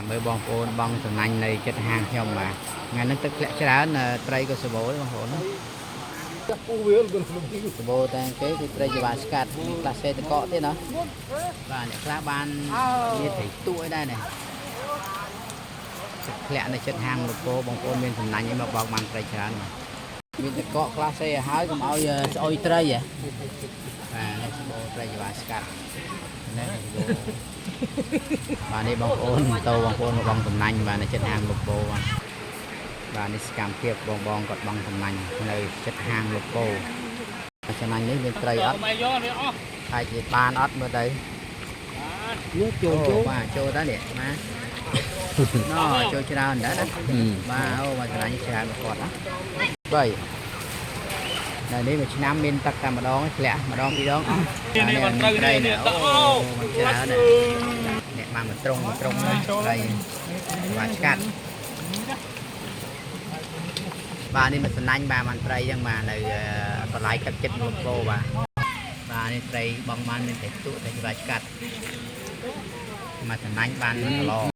មើលបងប្អូនបងសំណាញ់នៅចិត្តហាងខ្ញុំបាទថ្ងៃហ្នឹងទឹកធ្លាក់ច្រើនត្រីក៏សបោដែរបងប្អូនណា ចាស់ពូវាលខ្លួន សបោតែគេគឺត្រីច្បាស្កាត់មានខ្លះសេតកកទៀតណាបាទអ្នកខ្លះបានមានត្រីទួអីដែរនេះទឹកធ្លាក់នៅចិត្តហាងលោកពោបងប្អូនមានសំណាញ់អីមកបោកបានត្រីច្រើនបាទមានតកកខ្លះសេឲ្យហើយកុំឲ្យស្អុយត្រីហ៎បាទនេះសបោត្រីច្បាស្កាត់នេះសបោបាទនេះបងប្អូនតោបងប្អូនមកបងសំណាញ់បាទនៅចិត្តហាងលោកពោបាទបាទនេះសកម្មភាពបងបងគាត់បងសំណាញ់នៅចិត្តហាងលោកពោសំណាញ់នេះមានត្រីអត់ មកយកវាអស់ ហើយជាបានអត់មើលទៅ នេះចូលចូល បាទចូលតើនេះបាទណចូលច្រើនដែរណាបាទអូបាទសំណាញ់ច្រើនមកគាត់ណាបីនៅនេះមួយឆ្នាំមានទឹកតែម្ដងធ្លាក់ម្ដងពីរដងអស់ នេះមិនត្រូវនេះនេះ អូมันច្រើនណាស់អ្នកបានមកត្រង់មកត្រង់ណាត្រីបាទឆ្កាត់បាទនេះមកសំណាញ់បាទបានត្រីចឹងបាទនៅបន្លាយកាត់ចិត្តលំពោបាទបាទនេះត្រីបងបានមានតែទូតែច្បាស់ឆ្កាត់មកសំណាញ់បាន1គីឡូ។